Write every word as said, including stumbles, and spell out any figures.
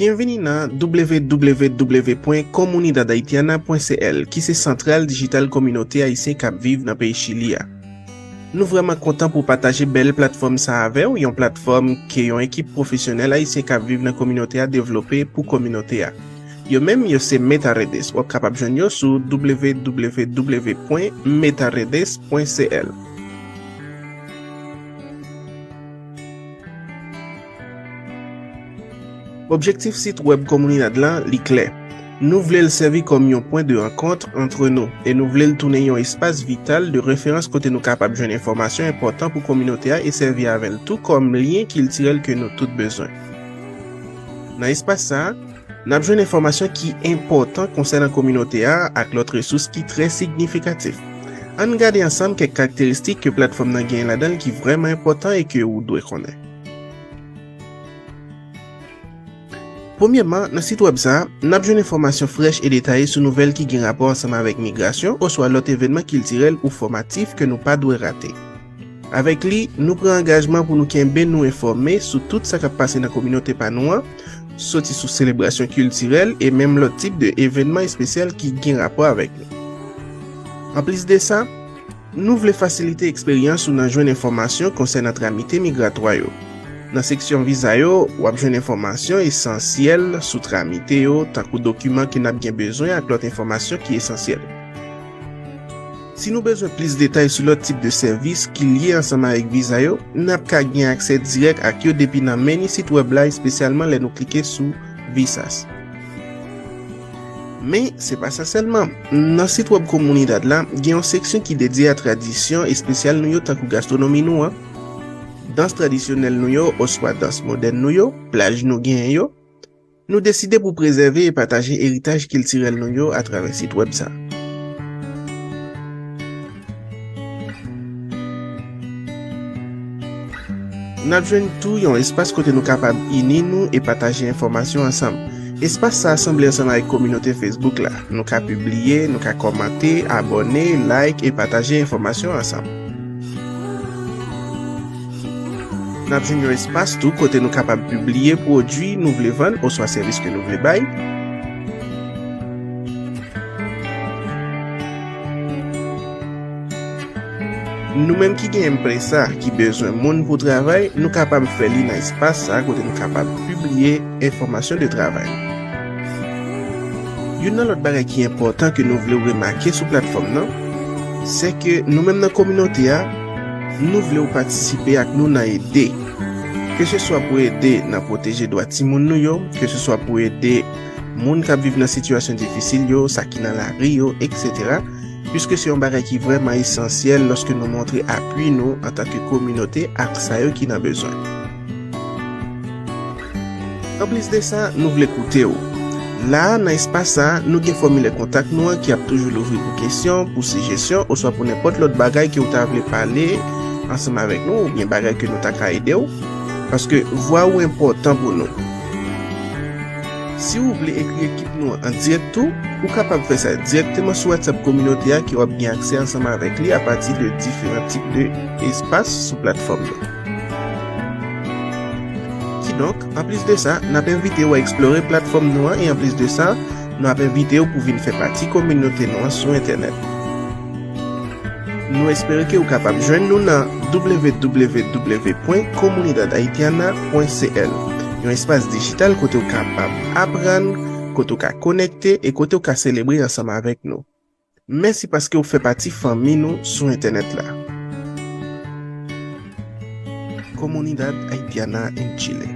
Byenvini nan w w w pwen komunidad haitiana pwen c l, ki se Santral Dijital Kominote Ayisyen k ap viv nan peyi Chili a. Nou vrèman kontan pou pataje bèl platfòm sa a avè w, yon platfòm ke yon ekip pwofesyonèl ayisyen k ap viv nan kominote a devlope pou kominote a. Yo menm, yo se Metaredes. W ap kapab jwenn yo sou w w w pwen metaredes pwen c l. Objektif sit wèb Komunidad la, li klè. Nou vle l sèvi kòm yon pwen de rankont antre nou, e nou vle l tounen yon espas vital de referans kote nou kapab jwenn enfòmasyon enpòtan pou kominote a e sèvi avè l tou kòm lyen kiltirèl ke nou tout bezwen. Nan espas sa a, n ap jwenn enfòmasyon ki enpòtan konsènan kominote a ak lòt resous ki trè signifikatif. Ann gade ansanm kèk karakteristik ke platfòm nan genyen ladan l ki vrèman enpòtan e ke ou dwe konnen. Premyèman, nan sit wèb sa a, n ap jwenn enfòmasyon frèch e detaye sou nouvèl ki gen rapò ansanm avèk migrasyon oswa lòt evènman kiltirèl ou fòmatif ke nou pa dwe rate. Avèk li, nou pran angajman pou nou kenbe nou enfòme sou tout sa k ap pase nan kominote pa nou an, soti sou selebrasyon kiltirèl e menm lòt tip de evènman espesyal ki gen rapò avèk nou. Anplis de sa, nou vle fasilite eksperyans ou nan jwenn enfòmasyon konsènan tramite migratwa yo. Nan seksyon viza yo, w ap jwenn enfòmasyon esansyèl sou tramite yo, tankou dokiman ke n ap gen bezwen ak lòt enfòmasyon ki esansyèl. Si nou bezwen plis detay sou lòt tip de sèvis ki lye ansanm avèk viza yo, n ap ka gen aksè dirèk ak yo depi nan meni sit wèb la, espesyalman lè nou klike sou Visas. Men, se pa sa sèlman. Nan sit wèb Komunidad la, gen yon seksyon ki dedye a tradisyon espesyal nou yo, tankou gastwonomi nou an, dans tradisyonèl nou yo oswa dans modèn nou yo, plaj nou genyen yo. Nou deside pou prezève e pataje eritaj kiltirèl nou yo atravè sit wèb sa. N ap jwenn tou yon espas kote nou kapab ini nou e pataje enfòmasyon ansanm. Espas sa a sanble ansanm avèk kominote Facebook la. Nou ka pibliye, nou ka kòmante, abòne, like e pataje enfòmasyon ansanm. N ap jwenn yon espas tou kote nou kapab pibliye pwodui nou vle vann oswa sèvis ke nou vle bay. Nou menm ki gen empresa ki bezwen moun pou travay, nou kapab fè li nan espas sa a kote nou kapab pibliye enfòmasyon de travay. Youn nan lòt bagay ki enpòtan ke nou vle w remake sou platfòm nan, se ke nou menm nan kominote a, nou vle w patisipe ak nou nan ede. Keseswa pou ede nan pwoteje dwa timoun nou yo, keseswa pou ede moun k ap viv nan sitiyasyon difisil yo, sa ki nan lari yo, etsetera, piske se yon bagay ki vrèman esansyèl lòske nou montre apui nou antanke kominote ak sa yo ki nan bezwen. Anplis de sa, nou vle koute w. La a, nan espas sa a, nou gen fòmilè kontak nou an ki ap toujou louvri pou kesyon, pou sijesyon, oswa pou nenpòt lòt bagay ke w ta vle pale ansanm avèk nou, oubyen bagay ke nou ta ka ede w, paske vwa ou enpòtan pou nou. Si w vle ekri ekip nou an dirèk tou, ou kapab fè sa dirèkteman sou WhatsApp kominote a ke w ap gen aksè ansanm avèk li apati de diferan tip de espas sou platfòm nan. Kidonk, anplis de sa, n ap envite w a eksplore platfòm nou an e anplis de sa, nou ap envite w pou vin fè pati kominote nou an sou entènèt. Nou espere ke w kapab jwenn nou nan w w w pwen komunidad haitiana pwen c l, yon espas dijital kote w kapab aprann, kote w ka konekte e kote w ka selebre ansanm avèk nou. Mèsi paske w fè pati fanmi nou sou entènèt la. Comunidad Haitiana en Chile.